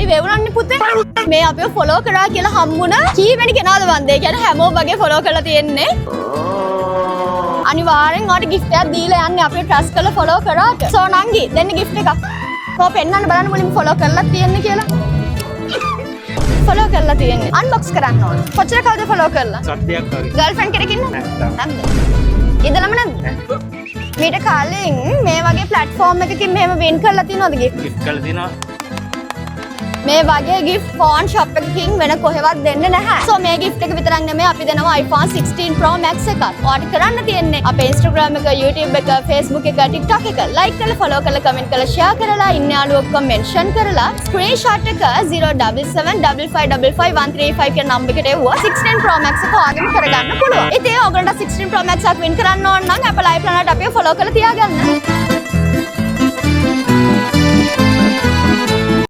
Live එවුනන්නේ පුතේ. මේ අපිව ෆලෝ කරා කියලා හම්බුණ කීවෙනි කෙනාද වන්ද? ඒ කියන්නේ හැමෝම වගේ ෆලෝ කරලා තියෙන්නේ. අනිවාර්යෙන් ඔයාලට ගිෆ්ට් එකක් දීලා යන්නේ අපිව ට්‍රස්ට් කරලා ෆලෝ කරාට. සෝ නංගි, දෙන්න ගිෆ්ට් එකක්. කො පෙන්නන්න බලන්න මුලින්ම ෆලෝ කරලා තියෙන්නේ කියලා. ෆලෝ කරලා තියෙන්නේ. අන්බොක්ස් කරන්න ඕන. කොච්චර කවුද ෆලෝ කරලා? සත්‍යයක් වගේ. ගර්ල්ෆ්‍රෙන්ඩ් කෙනෙක් ඉන්නවද? නැත්තම්. නැද්ද? ඉඳලම නැද්ද? මීට කලින් මේ වගේ ප්ලැට්ෆෝම් එකකින් මෙහෙම වින් කරලා තියෙනවද ගිෆ්ට්? ගිෆ්ට් කරලා තියෙනවා. මේ වගේ ගිෆ්ට් ෆෝන් ෂොප් එකකින් වෙන කොහෙවත් දෙන්නේ නැහැ. සෝ මේ ගිෆ්ට් එක විතරක් නෙමෙයි, අපි දෙනවා iPhone 16 Pro Max එකක්. ඔයාලට කරන්න තියෙන්නේ අපේ Instagram එක, YouTube එක, Facebook එක, TikTok එක like කරලා, follow කරලා, comment කරලා, share කරලා, ඉන්න යාළුවෝ ඔක්කොම mention කරලා, screenshot එක 077555135 කියන නම්බර් එකට එව්වොත් 16 Pro Max එක ඔයාගේම කරගන්න පුළුවන්. ඉතින් ඔයගොල්ලන්ට 16 Pro Max එකක් වින් කරන්න ඕන නම් Apple iPlanet අපිව follow කරලා තියාගන්න.